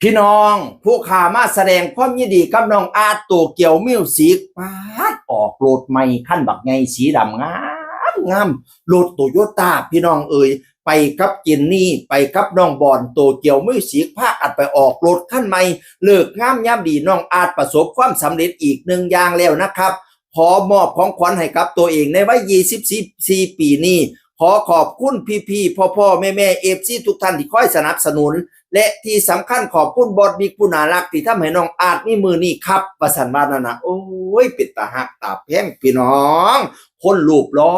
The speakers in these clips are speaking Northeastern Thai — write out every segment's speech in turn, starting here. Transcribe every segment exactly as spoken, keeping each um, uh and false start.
พี่น้อง ผู้ข้ามาแสดงความยินดีกับน้องอาร์ต โตเกียวมิวสิก ป๊าด ออกรถใหม่คันบักใหญ่สีดำงามงาม รถโตโยต้า พี่น้องเอ๋ย ไปกับเจนนี่ ไปกับน้องบอน โตเกียวมิวสิก พากันไปออกรถคันใหม่ ฤกษ์งามยามดี น้องอาร์ตประสบความสำเร็จอีกหนึ่งอย่างแล้วนะครับ ขอมอบของขวัญให้กับตัวเองในวัยยี่สิบสี่ปีนี้ ขอขอบคุณพี่ๆ พ่อๆ แม่ๆ เอฟซี ทุกท่านที่คอยสนับสนุน และที่สำคัญขอบคุณบอสบิ๊กผู้น่ารักที่ทำให้น้องอาร์ตมีมื้อนี้ครับ ว่าซั่นว่านั่นน่ะ โอ้ย เป็นตาฮักตาแพงพี่น้อง คนรูปหล่อ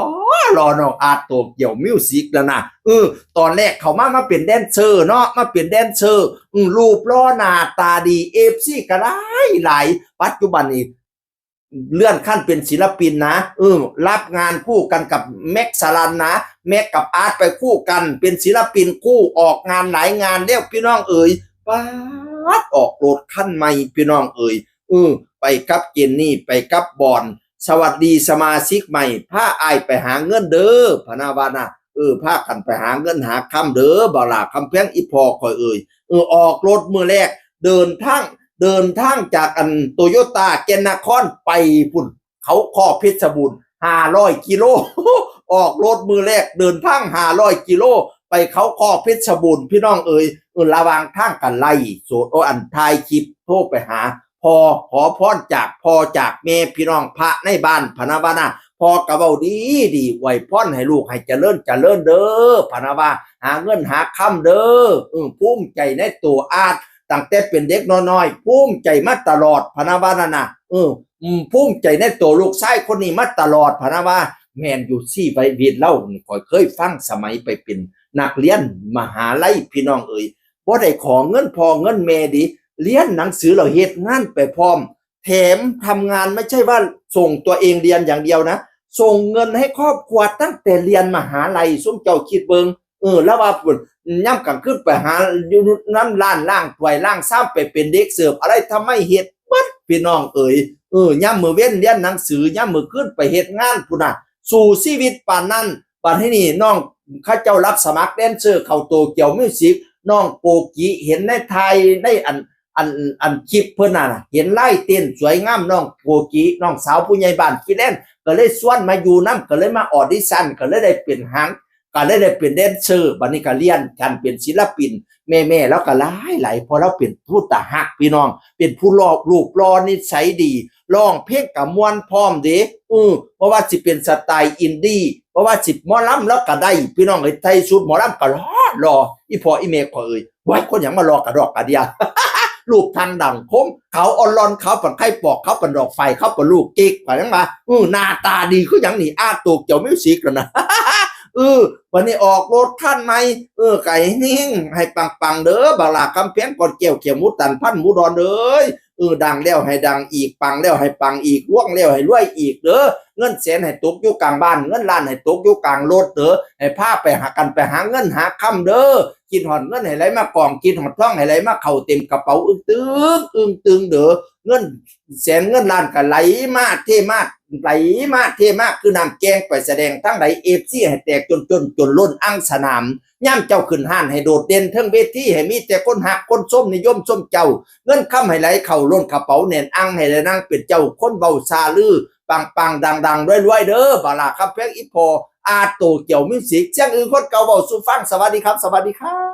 หล่อน้องอาร์ต โตเกียวมิวสิก แล้วนะ เออ ตอนแรกเข้ามามาเป็นแดนเซอร์เนาะ มาเป็นแดนเซอร์ อืม รูปหล่อหน้าตาดี เอฟซี ก็หลายหลาย ปัจจุบันนี้ เลื่อนขั้นเป็นศิลปินนะ เออ รับงานคู่กันกับแม็กสารันนะ แม็กกับอาร์ตไปคู่กัน เป็นศิลปินคู่ ออกงานหลายงานแล้วพี่น้องเอ๋ย ป๊าด ออกรถคันใหม่พี่น้องเอ๋ย เออ ไปกับเจนนี่ ไปกับบอน สวัสดีสมาชิกใหม่ พาอ้ายไปหาเงินเด้อ พะนะว่านะ เออ พากันไปหาเงินหาคำเด้อ บักหล่าคำแพง อีพ่อข่อยเอ๋ย เออ ออกรถมื้อแรก เดินทาง เดินทางจากอันโตโยต้าแก่นนครไปพุ้น เขาค้อเพชรบูรณ์ ห้าร้อยกิโล ออกรถมื้อแรก เดินทาง ห้าร้อยกิโล ไปเขาค้อเพชรบูรณ์ พี่น้องเอ๋ย เออ ระหว่างทางก็ไล่สด โอ้ อันถ่ายคลิปโทรไปหาพ่อ ขอพรจากพ่อจากแม่ พี่น้องพระในบ้าน พะนะว่านะ พ่อก็เว้าดีดี อวยพรให้ลูกให้เจริญเจริญเด้อ พะนะว่า หาเงินหาคำเด้อ เออ ภูมิใจในตัวอาร์ต ตั้งแต่เป็นเด็กน้อยๆ ภูมิใจมาตลอด พะนะว่านั่นน่ะ เออ อืม ภูมิใจในตัวลูกชายคนนี้มาตลอด พะนะว่า แม่นอยู่ ชีวิตเฮานี่ ข้อยเคยฟังสมัยไปเป็นนักเรียนมหาลัย พี่น้องเอ๋ย บ่ได้ขอเงินพ่อเงินแม่เด้ เรียนหนังสือแล้วเฮ็ดงานไปพร้อม แถมทำงานไม่ใช่ว่าส่งตัวเองเรียนอย่างเดียวนะ ส่งเงินให้ครอบครัวตั้งแต่เรียนมหาลัย ซุมเจ้าคิดเบิ่ง เออ แล้วว่าพุ้น ยามกลางคืนไปหาอยู่นำร้านล้างถ้วยล้างชาม ไปเป็นเด็กเสิร์ฟอะไร ทำไมเฮ็ดเบิด พี่น้องเอ๋ย เออ ยามมื้อเว็นเรียนหนังสือ ยามมื้อคืนไปเฮ็ดงานพุ้นน่ะ สู้ชีวิตปานนั้น บัดทีนี้น้องเขาเจ้ารับสมัครแดนเซอร์เข้าโตเกียวมิวสิก น้องโกกิเห็นในถ่ายในอัน อัน อันคลิปเพิ่นน่ะ เห็นลายเต้นสวยงาม น้องโกกิ น้องสาวผู้ใหญ่บ้านขี้แลน ก็เลยชวนมาอยู่นำ ก็เลยมาออดิชั่น ก็เลยได้เป็นหาง ก็เลยได้เป็นแดนเซอร์ บัดนี้ก็เรียนกันเป็นศิลปิน แม่ๆ แล้วก็หลายหลาย เพราะเราเป็นผู้ตาฮักพี่น้อง เป็นผู้หล่อ รูปหล่อนิสัยดี ร้องเพลงก็ม่วนพร้อมเด้ เออ เพราะว่าสิเป็นสไตล์อินดี้ เพราะว่าสิหมอลำแล้วก็ได้ พี่น้องเอ้ย ใส่ชุดหมอลำก็หล่อหล่อ อีพ่ออีแม่ข่อยเอ้ย ไว้คนหยังมาหล่อกะดอกกะเดีย รูปทางดังคม ขาวอ่อนลอน ขาวปานไข่ปอก ขาวปานดอกไฟ ขาวปานลูกเก๊ก ว่าหยังวะ เออ หน้าตาดีคือหยังนี่ อาร์ต โตเกียวมิวสิก แล้วนะ เออ บัดนี้ออกรถคันใหม่ เออ ก็ให้เฮงให้ปังๆ เด้อ บักหล่าคำแพง ก่อนแก้ว เขียวหมูตัน พันหมูดอนเอ้ย เออ ดังแล้วให้ดังอีก ปังแล้วให้ปังอีก รวยแล้วให้รวยอีกเด้อ เงินแสนให้ตกอยู่กลางบ้าน เงินล้านให้ตกอยู่กลางรถเด้อ ให้พาไปหากัน ไปหาเงินหาคำเด้อ คิดฮอดเงินให้ไหลมากอง คิดฮอดทองให้ไหลมาเข้าเต็มกระเป๋า อึ้งตึง อึ้งตึงเด้อ เงินแสนเงินล้านก็ไหลมาเทมา ไหลมาเทมา คือน้ำแกง ไปแสดงทางใด เอฟซี ให้แตกจนจนจนล้นอังสนาม ยามเจ้าขึ้นฮ้านให้โดดเด่นเทิงเวที ให้มีแต่คนฮักคนชมนิยมชมเจ้า เงินคำให้ไหลเข้าล้นกระเป๋าแน่นอัง ให้ได้นั่งเป็นเจ้าคนเว้าซาลือ ปังๆ ดังๆ รวยๆ เด้อ บักหล่าคำแพง อีพ่อ อาร์ต โตเกียวมิวสิก เสียงอื่นคนเก่าเว้าสู่ฟัง สวัสดีครับ สวัสดีครับ